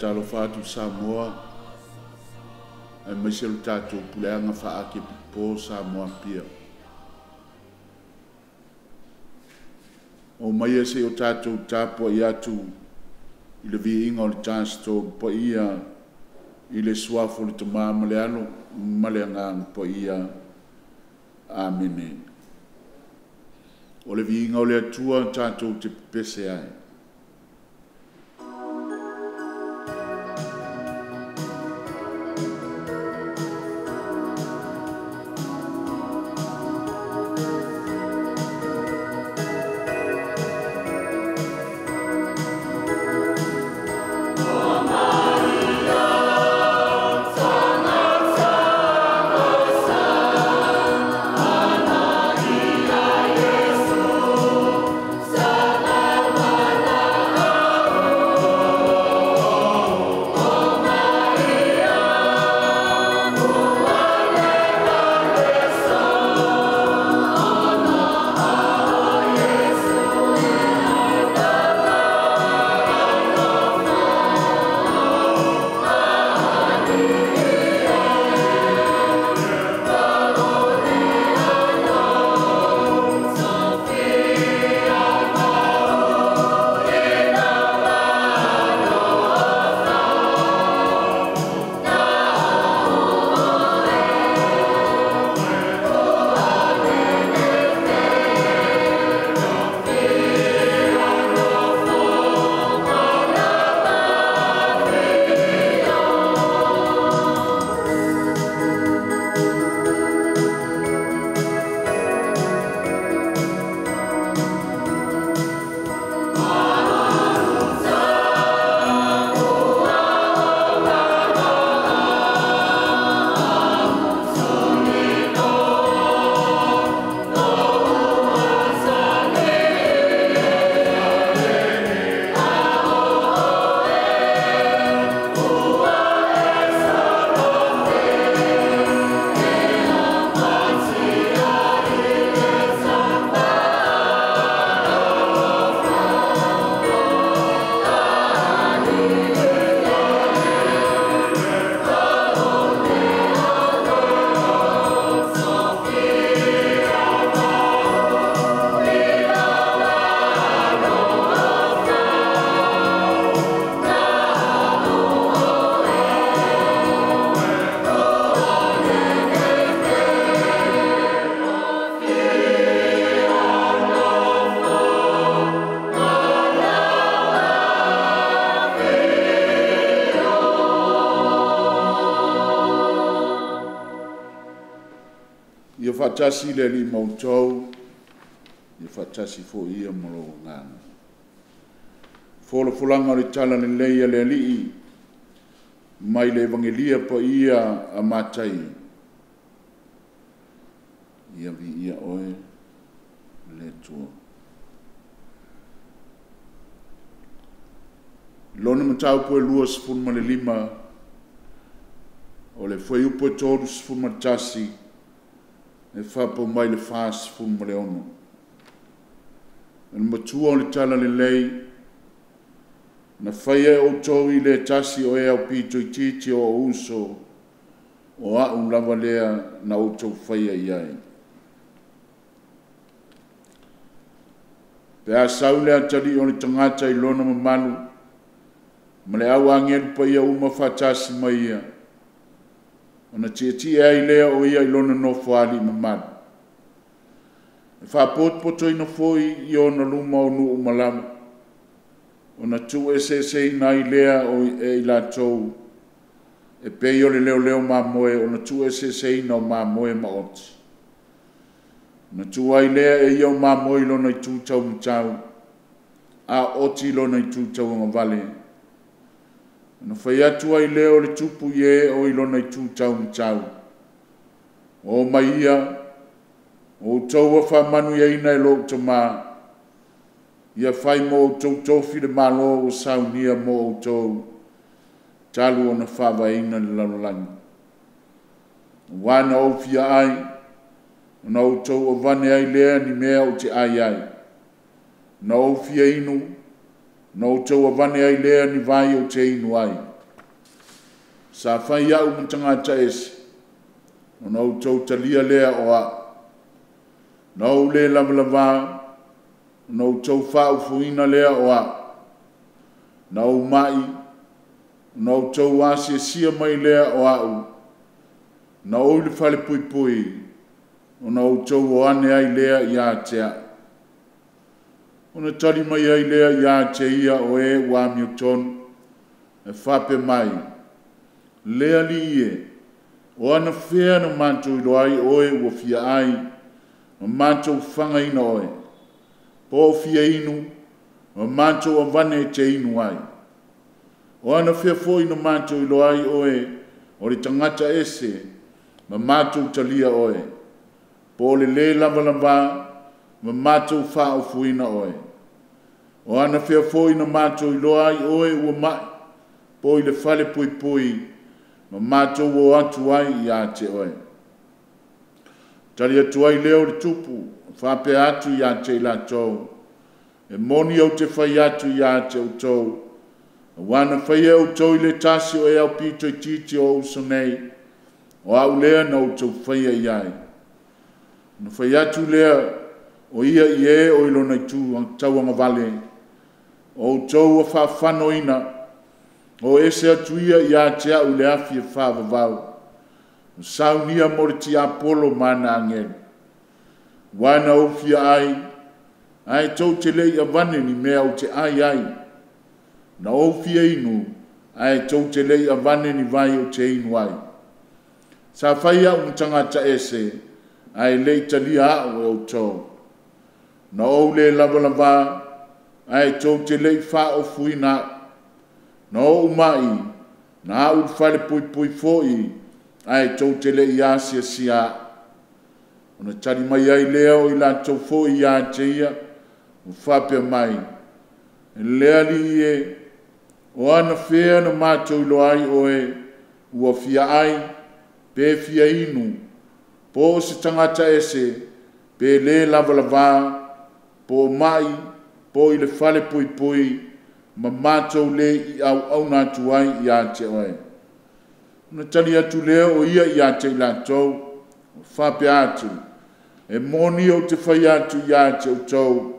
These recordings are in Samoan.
Faatalofa atu Samoa, aemaise o le tatou puleaga faa-Akepipo Samoa Apia. Omaia se i o tatou tapuai atu i le viiga o le Tasi Tolu Paia i le Suafa o le Tama ma le Alo ma le Agaga Paia. Amene. O le viiga o le Atua tatou te pepese ai. Ia faatasi le Alii ma outou, ia faatasi foi ia ma lou agaga. Folafolaga o le Talalelei a le Alii mai le Evagelia Paia a Mataio. Ia viia oe le Atua. Lona mataupu e 25, o le fuaiupu e 31, e faaopoopo mai le 46. O le matua o le Talalelei, na faia e outou i le tasi o e aupito itiiti o ou uso, o au lava lea na outou faia i ai. Pe a sau le atalii o le tagata i lona mamalu, ma le au agelu paia uma faatasi ma ia, ona tietie ai lea o ia i lona nofoalii mamalu. E faapotopotoina foi i ona luma o nuu uma lava, ona tuueseeseina ai lea o e i latou e pei o le leoleo mamoe ona tuueseeseina o mamoe maoti. Ona tuu ai lea e ia o mamoe i lona itu taumatau, a o oti i lona itu tauagavale. Ona fai atu ai lea o le tupu i e o i lona itu taumatau, O mai ia, o outou ua faamanuiaina e lou Tama, ia fai mo outou tofi le Malo ua saunia mo outou talu ona faavaeina le lalolagi. Aua na ou fia ai, ona outou avane ai lea ni mea ou te ai ai. Na ou fia inu, ona outou avane ai lea ni vai ou te inu ai. Sa fai a'u ma tagata ese, ona outou talia lea o a'u. Na ou lē lavalavā, ona outou faaofoina lea o a'u. Na ou ma'i, ona outou asiasia mai lea o a'u. Na ou i le falepuipui, ona outou o ane ai lea ia te a'u. Ona tali mai ai lea ia te ia o e ua amiotonu, e faapea mai, Le Alii e, o anafea na matou iloa ai oe ua fia ai, ma matou fagaina oe, po o fia inu, ma matou avane e te inu ai? O anafea foi na matou iloa ai oe o le tagata ese, ma matou talia oe, po o le lē lavalavā, ma matou faaofoina oe? O anafea foi na matou iloa ai oe ua ma'i, po i le falepuipui, ma matou o atu ai ia te oe? Tali atu ai lea o le Tupu, faapea atu ia te i latou, E moni ou te fai atu ia te outou, auā na faia e outou i le tasi o e aupito itiiti o ou uso nei, o a'u lea na outou faia i ai. Ona fai atu lea o ia i e o i lona itu tauagavale, O outou ua faafanoina, o ese atu ia ia te a'u i le afi e faavavau, ua saunia mo le tiapolo ma ana agelu. Aua na ou fia ai, ae tou te le i avane ni mea ou te ai ai, na ou fia inu, ae tou te le i avane ni vai ou te inu ai. Sa fai a'u ma tagata ese, ae le i talia a'u e outou. Na ou lē lavalavā, ae tou te le i faaofoina a'u. Na ou ma'i, na a'u i le falepuipui foi, ae tou te le i asiasia a'u. Ona tali mai ai lea o i latou foi ia te ia, ma faapea mai, Le Alii e, o anafea na matou iloa ai oe ua fia ai, pe fia inu, po o se tagata ese, pe lē lavalavā, po o ma'i, po i le falepuipui, ma matou lē i auauna atu ai ia te oe? Ona tali atu lea o ia ia te i latou, ma faapea atu, E moni ou te fai atu ia te outou,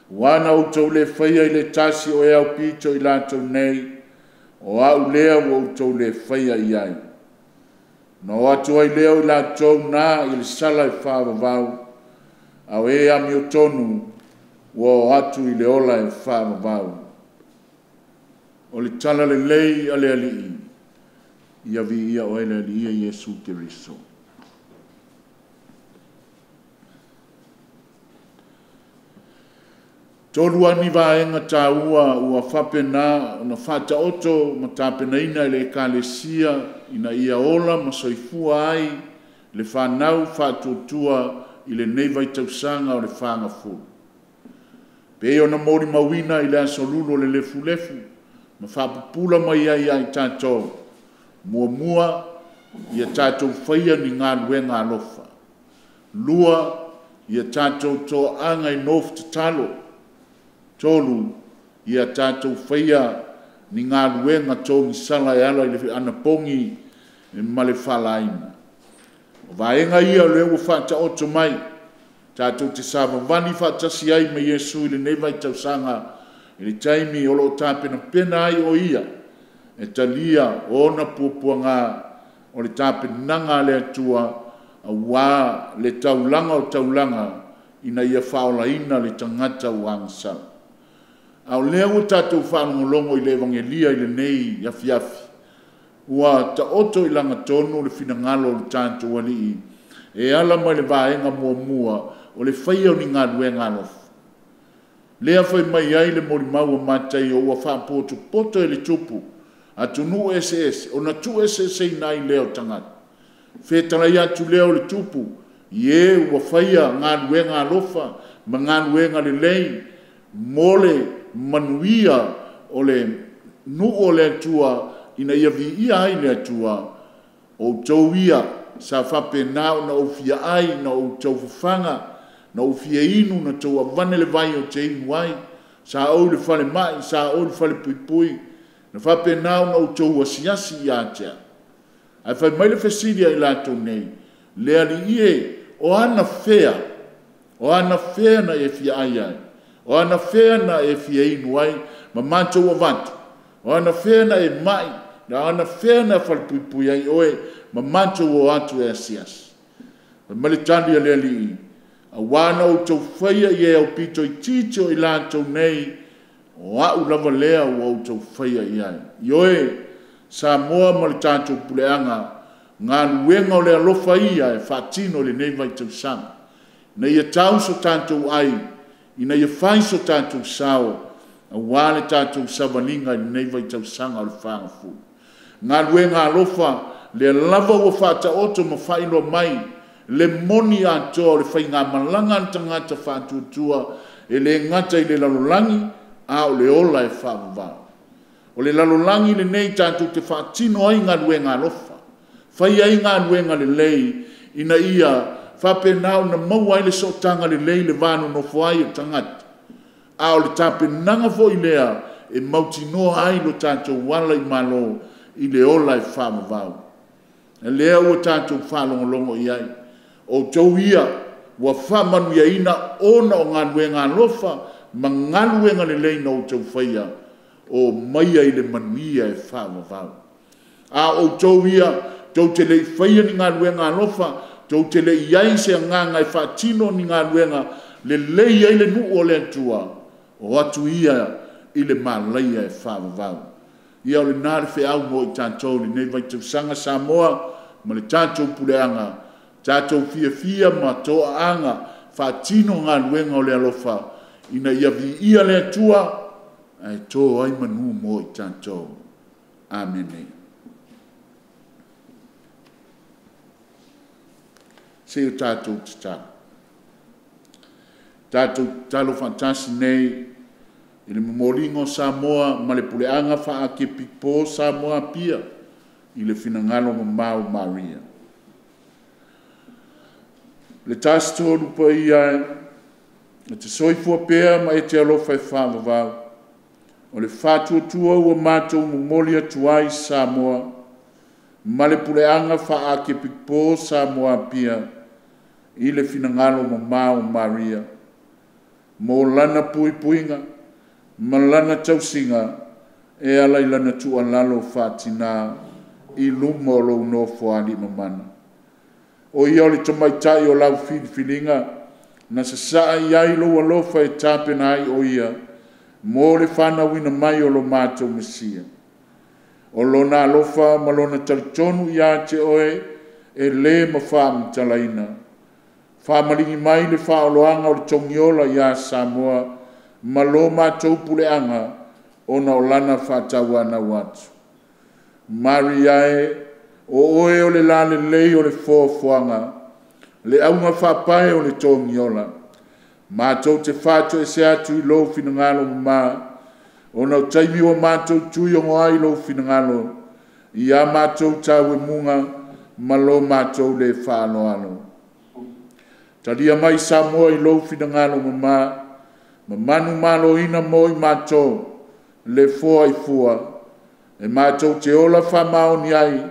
auā na outou le faia i le tasi o e aupito i latou nei, o a'u lea ua outou le faia i ai. Ona o atu ai lea o i latou na i le sala e faavavau, a o e amiotonu ua o atu i le ola e faavavau. O le talalelei a le Alii, ia viia oe le Alii e Iesu Keriso. Tolu lava ni vaega taua ua faapena ona faataoto ma tapenaina e le Ekalesia ina ia ola ma soifua ai le fanau faatuatua i lenei vaitausaga o le fagafulu. E pei ona molimauina i le Aso Lulu o le Lefulefu ma faapupula mai ai ia i tatou, muamua, ia tatou faia ni galuega alofa. Lua, ia tatou toaaga i nofo tatalo. Tolu, ia tatou faia ni galuega togisala e ala i le anapogi ma le faalaina. O vaega ia o lea ua faataoto mai tatou te savavali faatasi ai ma Iesu i lenei vaitausaga i le taimi o lo o tapenapena ai o Ia e talia ona puapuaga o le tapenaga a le Atua aua le taulaga o taulaga ina ia faaolaina le tagata ua agasala. A o lea ua tatou faalogologo i le Evagelia i lenei afiafi, ua taoto i lagatonu le finagalo o le tatou Alii e ala mai le vaega muamua o le faia o ni galuega alofa. Lea fai mai ai le molimau a Mataio ua faapotopoto e le Tupu atunuu eseese ona tuueseeseina ai lea o tagata. Fetalai atu lea o le Tupu i e ua faia galuega alofa ma galuega lelei mo le manuia o le nuu o le Atua ina ia viia ai le Atua, o outou ia sa faapena ona ou fia ai, na outou fafaga, na ou fia inu, na outou avane le vai ou te inu ai, sa ou i le falemai, sa ou i le falepuipui, na Na faapena ona outou asiasi ia te au. Ae fai mai le fesili a i latou nei, Le Alii e, o anafea, o anafea na e fia ai ai? O anafea na e fia inu ai ma matou avatu? O anafea na e mai? O anafea na falepuipui ai oe ma matou o atu e asiasi? Fai mai le tali a le Alii, auā na outou faia i e aupito itiiti o i latou nei, o au lava lea ua outou faia i ai. Ioe, Samoa ma le tatou puleaga, galuega o le alofa ia e faatino i lenei vaitausaga, ina ia tau so tatou ai, ina ia fai so tatou sao aua le tatou savaliga i lenei vaitausaga o le fagafulu. Galuega alofa lea lava ua faataoto ma faailoa mai le moni atoa o le faigamalaga a le tagata faatuatua e le gata i le lalolagi a o le ola e faavavau. O le lalolagi lenei tatou te faatino ai galuega alofa, fai ai galuega lelei ina ia faapena ona maua ai le sootaga lelei i le va nonofo ai o tagata, a o le tapenaga foi lea e mautinoa ai lo tatou ala i Malo i le ola e faavavau. O lea ua tatou faalogologo i ai, o outou ia ua faamanuiaina ona o galuega alofa ma galuega lelei na outou faia, omaia i le manuia e faavavau. A o outou ia tou te le i faia ni galuega alofa, tou te le i i ai se agaga e faatino ni galuega lelei ai le nuu o le Atua, o atu ia i le malaia e faavavau. Ia o lena le feau mo i tatou i lenei vaitausaga Samoa ma le tatou puleaga, tatou fiafia ma toaaga faatino galuega o le alofa ina ia viia le Atua ae to ai manu mo i tatou. Amene. Se i o tatou tatalo. Tatou tatalo faatasi nei i le momoliga o Samoa ma le Puleaga Faa-Akepikipo Samoa Apia i le finagalo mamao o Maria. Le Tasi Tolu Paia e, e te soifua pea ma e te alofa e faavavau. O le faatuatua ua matou momoli atu ai Samoa ma le Puleaga Faa-Akepikipo Samoa Apia i le finagalo mamao o Maria, mo lana puipuiga ma lana tausiga e ala i lana tuualalo faatina i luma o lou Nofoalii mamana. O ia o le tamaitai o lau filifiliga, na sasaa i ai lou alofa e tapena ai o ia mo le fanauina mai o lo matou Mesia. O lona alofa ma lona talitonu ia te oe e le mafaamatalaina. Faamaligi mai le faaoloaga o le togiola ia Samoa ma lo matou puleaga ona o lana faatauanau atu. Maria e, o oe o le lalelei o le foafoaga, le augafaapae o le togiola. Matou te faatoese atu i lou finagalo mama, ona o taimi ua matou tuiogo ai lou finagalo, ia matou tauemuga ma lo matou le faaaloalo. Talia mai Samoa i lou finagalo mama, ma manumaloina mo i matou le foa i fua, e matou te ola faamaoni ai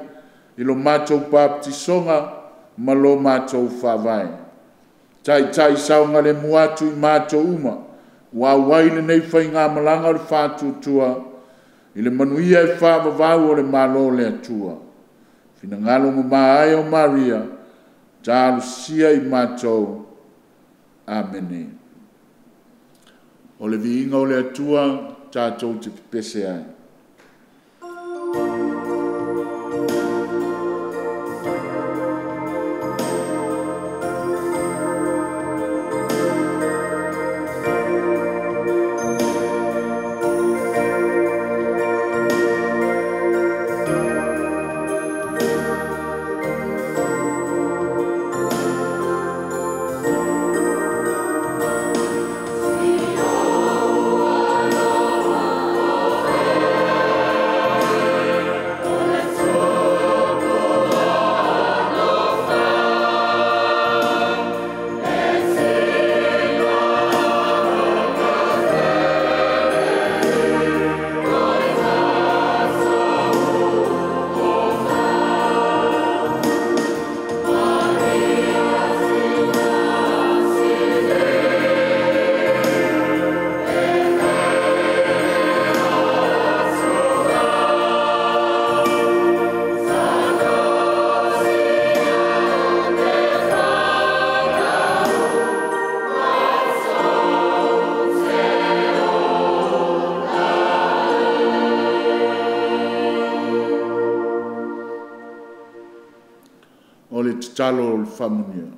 i lo matou papatisoga ma lo matou faavae. Taitai saogalemu atu i matou uma ua auai lenei faigamalaga o le faatuatua i le manuia e faavavau o le Malo o le Atua. Finagalo mama ae o Maria, talosia i matou. Amene. O le viiga o le Atua tatou te pepese ai. tatalo o le faamanuia.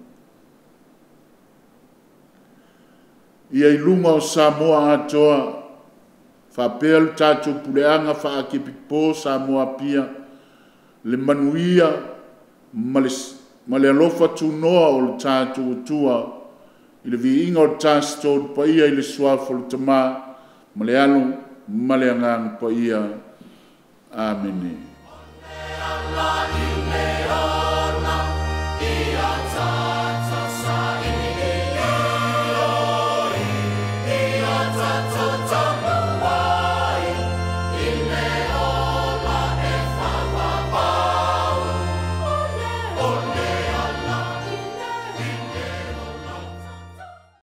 Ia i luga o Samoa atoa, faapea le tatou puleaga faa-Akepipo Samoa Apia, le manuia ma le alofa tunoa o le tatou Atua i le viiga o le Tasi Tolu Paia i le Suafa o le Tama ma le Alo ma le Agaga Paia. Amene.